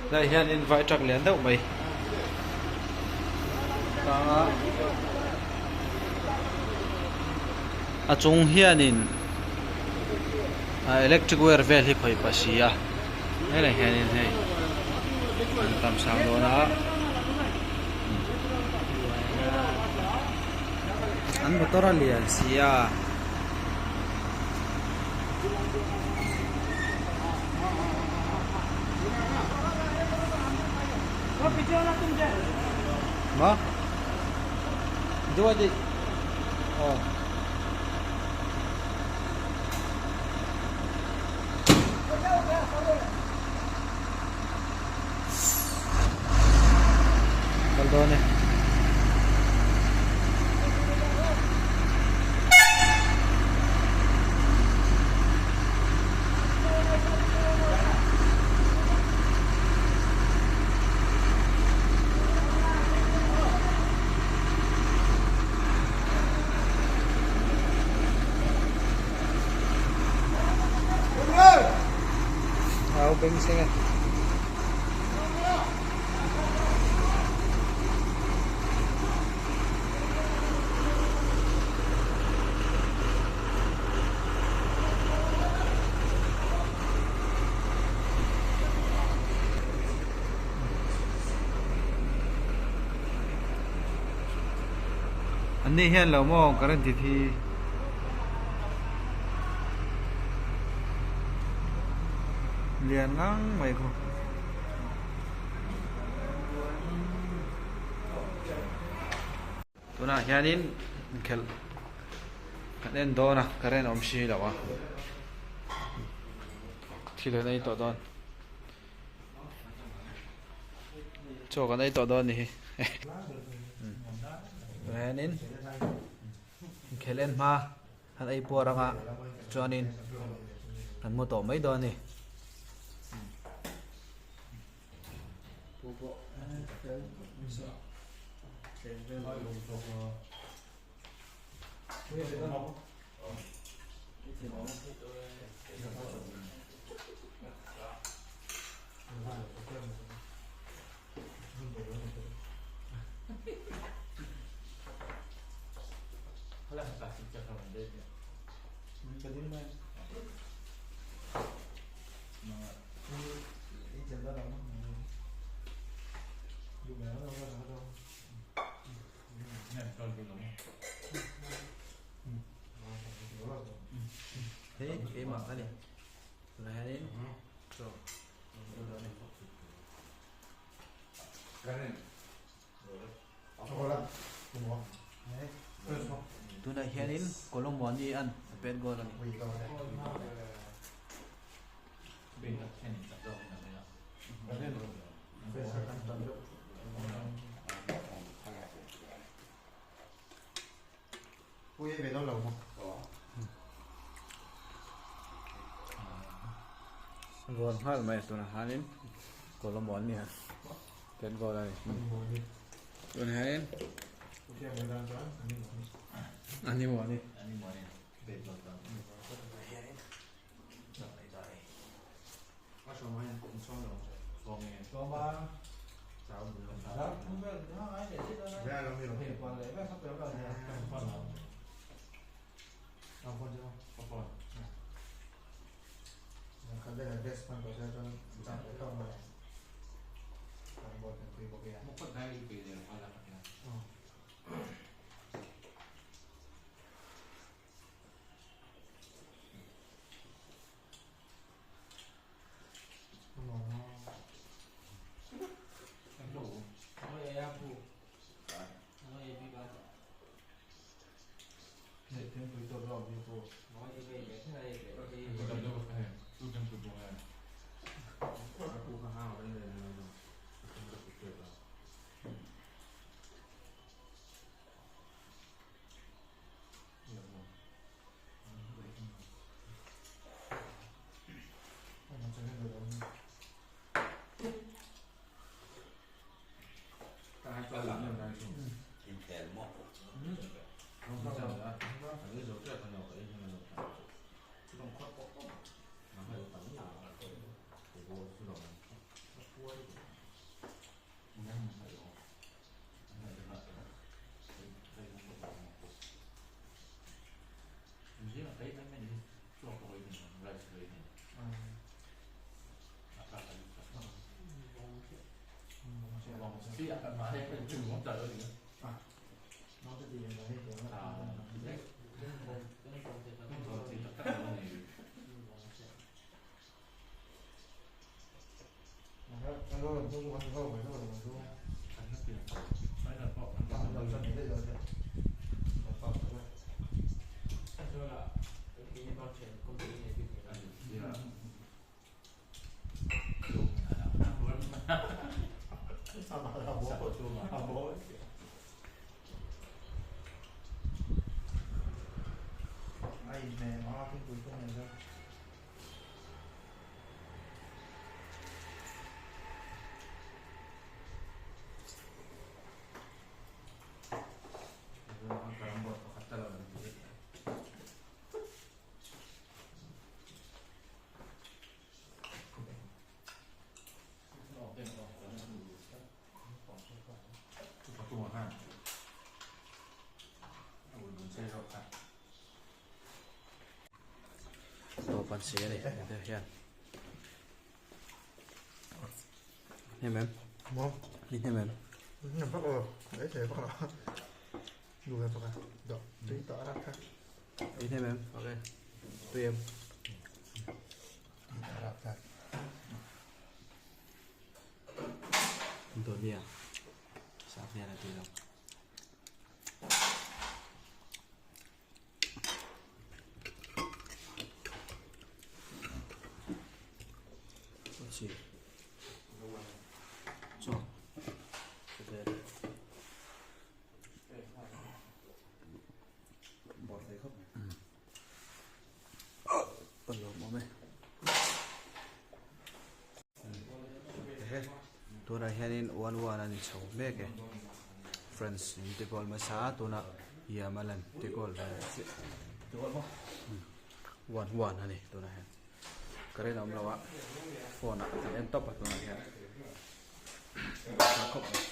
Helai hianin vai truck lian deuh mai tang a a chung hianin ah electric wire vel hi khawih pah si a helai hianin hei an tam sang dawn a an motor a lian si a. Ma Duadi aw Kal dawn e. Au beng seng e. An ni hian lo maw current ti thi lian ngang mai khu. Tunah hianin inkhelh kan en dawn a current a awm si lo a thil an ei tawh dawn chaw kan ei tawh dawn a ni hi tunah hianin inkhelh en hma an ei puar anga chuanin an mu tawh mai dawn a ni. Hei keimah a ni tunah hianin chaw tunah hianin Kolomuani an a pet goal a ni. Goal nghal mai tunah hianin Kolomuani an pet goal a ni. Tunah hianin Animuani. Tawp an si a ni hete hian hnem em Maw? Ni hnem em? Hnem vak lo, ei thei vak lo. Nu ve vak a, dawh tui tawh rak kha. Ei hnem em? Ok. Tui em? Tui tawh rak kha. Dawnia sak hian a tui lo. Tunah hianin one one a ni chho mek e France in ti goal hmasa a tunah Yamal an ti goal ve one one a ni tunah hian current a awm lo a phone ah kan en tawp a tunah hian tha khawp mai.